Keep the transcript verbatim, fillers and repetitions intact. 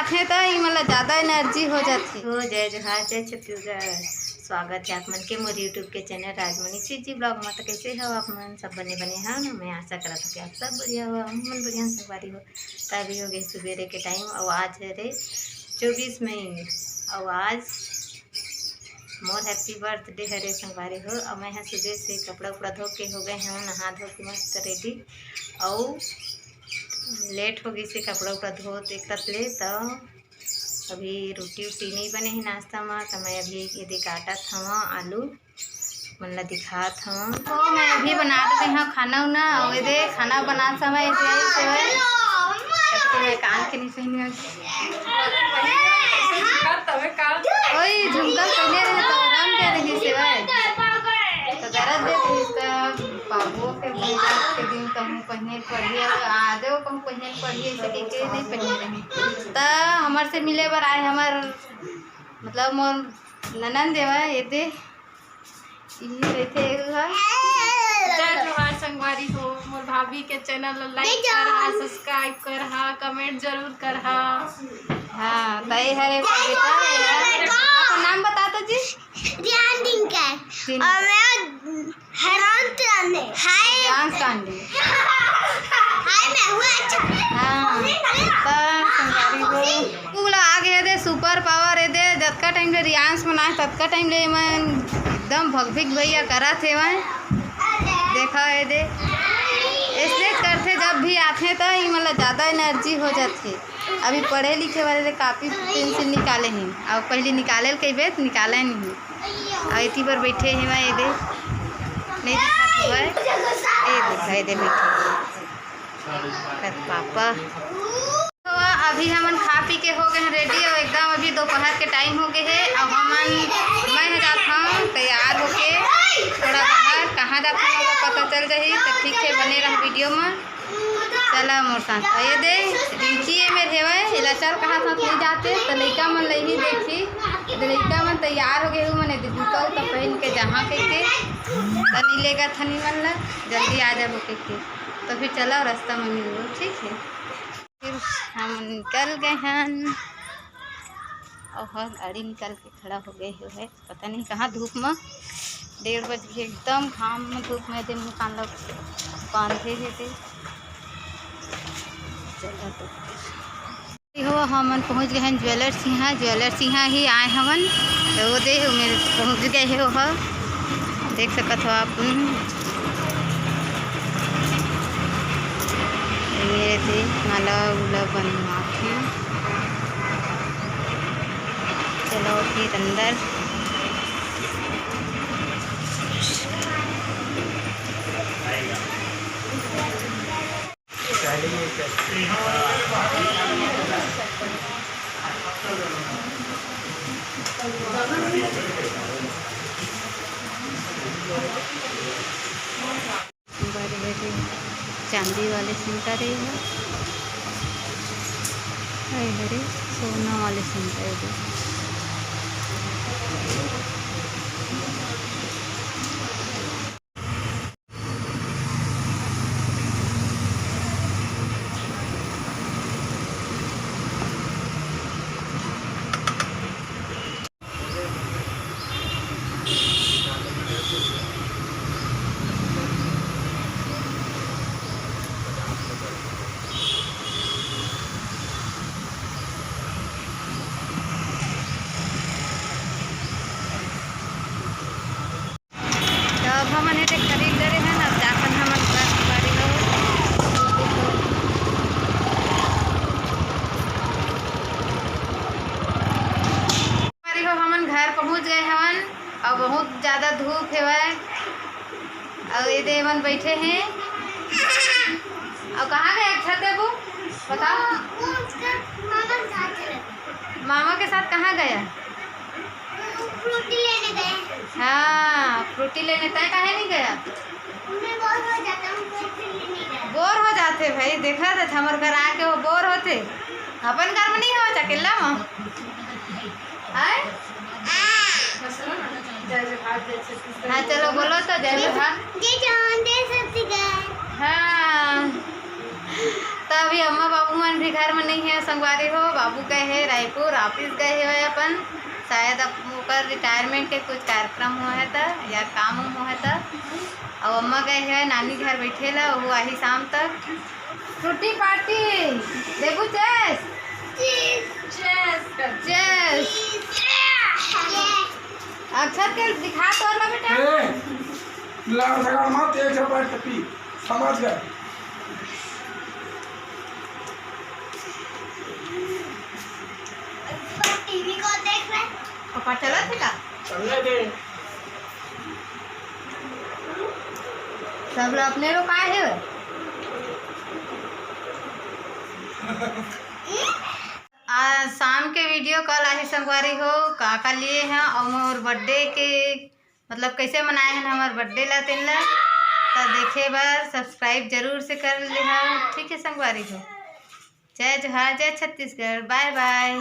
आथे त ई मन ला ज्यादा एनर्जी हो जाथे। हो, जय जोहार, जय छत्तीसगढ़। स्वागत है आप मन के मोर YouTube के चैनल राजमणि CG vlog में। तो कैसे हो आप मन? सब बने बने हो ना? मैं आशा करत हूँ कि आप सब बढ़िया हो, हम मन बढ़िया संगवारी हो। तभी हो गए सुबेरे के टाइम, और आज है रे चौबीस मई, और आज मोर हैप्पी बर्थडे हरे संगवारी हो। और मैं ह सुबह से कपड़ा उपड़ा धो के हो गए हूँ, नहा धो के मस्त रेडी, और लेट हो गई से कपड़ा उपड़ा धोत एक ले। तो अभी रोटी उटी नहीं बने है नाश्ता में, तो मैं अभी ये दे काटत हूँ आलू मन ला दिखात हूँ। तो मैं अभी बना दे हाँ खाना उना, और ये दे खाना बनात समय ऐसे आई से होए। सबके मैं कान के नहीं पहनी होगी। ओए झुमका पहने रहे तो आराम दे रही से भाई। तो दर्द दे रही तब बाबू के भेजा के दिन कहूँ पहने पड़ी, आज कहूँ पहने पड़ी, ऐसे के, के नहीं पहने रही। त हमर से मिले बर आए हमर, मतलब मोर ननंद देवा ये दे, इही रहिथे एगो ह। जय जोहार संगवारी हो, मोर भाभी के चैनल ला लाइक करहा, सब्सक्राइब करहा, कमेंट जरूर करहा। हाँ, त ये हरे बेटा, ये हरे। अपन नाम बता तो जी। रियान डिंकर। और मैं हैरान चांदे। हाय। रियान चांदे। हाय, मैं हूँ अच्छा। हाँ, त संगवारी हो। उ ला आगे दे सुपर पावर ए दे, जतका टाइम ले रियांश मन आए, ततका टाइम ले मैं एकदम भगभिक भैया करत हे मैं। देखा ए दे, ऐसने करथे, जब भी आथे त ई मतलब ज्यादा एनर्जी हो जाथे। अभी पढ़े लिखे वाले ले कॉपी पेंसिल निकाले हैं, और पहले निकाले ल कहिबे त निकाले नहीं। और एती पर बैठे हैं मैं ए दे, नहीं दिखात हुआ है। ए देखा ए दे बैठे हैं। कर पापा। तो अभी हमन खा पी के हो गए हैं रेडी, और एकदम अभी दोपहर के टाइम हो गए है। अब हमन, मैं ह जात हूँ तैयार होके थोड़ा बाहर, कहाँ जात हूँ ओला पता चल जाही। तो ठीक है, बने रह वीडियो में। चला मोर साथ। और ये दे रिंकी ये मेर हेवय, एला चल कहा था नहीं जाते, तो लइका मन लइही देखी। तो लइका मन तैयार हो गए, मन ए दे जूता उता पहन के जहाँ के के, तो नहीं लेगा थनी मन ला, जल्दी आ जाबो के के। तो फिर चला रास्ता में मिलबो, ठीक है। फिर हम निकल गए हैं और हम गाड़ी निकाल के खड़ा हो गए हो है, पता नहीं कहाँ धूप में, डेढ़ बज के एकदम घाम में धूप में दे मुँह कान लग बांधे हे दे। चला तो फिर हो हमन पहुँच गए हैं ज्वेलर्स यहाँ, ज्वेलर्स यहाँ ही आए हमन। तो वो दे मेरे पहुँच गए हो, हो देख सकत हो आप। ये दे माला उला बनवा के चलो फिर अंदर। बड़े बड़े चांदी वाले सिंकर है, ये हरे सोना वाले सिंकर है। तो अब हमन एदे खरीद डरे हन, अब जाथन हमन घर बारी हो। बारी हो, हमन घर पहुँच गए हवन और बहुत ज्यादा धूप हेवय। और ये दे मन बैठे हैं। और कहाँ गए अच्छा देबू? बताओ। वो उसके मामा के साथ चले गए। मामा के साथ कहाँ गया? वो फ्रूटी लेने गए। हाँ, फ्रूटी लेने। तय काहे नहीं गया? उन्हें बोर हो जाता, हम फ्रूटी लेने गए। बोर हो जाते भाई, देखा था हमर घर आके वो बोर होते। अपन घर में नहीं हो, अकेला में। आए? हाँ, चलो बोलो तो, जय जोहार। जय जोहार, जय छत्तीसगढ़। हाँ, तो अभी अम्मा बाबू मन भी घर में नहीं है संगवारी हो। बाबू गए है रायपुर, ऑफिस गए है अपन, शायद अब ओकर रिटायरमेंट के कुछ कार्यक्रम हुआ है त या काम उम हुआ है त। अब अम्मा गए है नानी घर बैठे ला, वो आही शाम तक। टूटी पार्टी देबू चेस? चेस। चेस। अक्षत के दिखा तोर ला बेटा। ए, लाड़ झगड़ मत, एक झपट पी, समझ गए। टीवी को देख रहे। पापा चला थे का? चलने दे। सब ला अपने लो का है? आज शाम के वीडियो कल आही संगवारी हो, का का लिए हैं और मोर बर्थडे के, मतलब कैसे मनाए हैं हमार बर्थडे ला तेन ला, त देखे बर सब्सक्राइब जरूर से कर लेहा। ठीक है संगवारी हो, जय जोहार, जय छत्तीसगढ़, बाय बाय।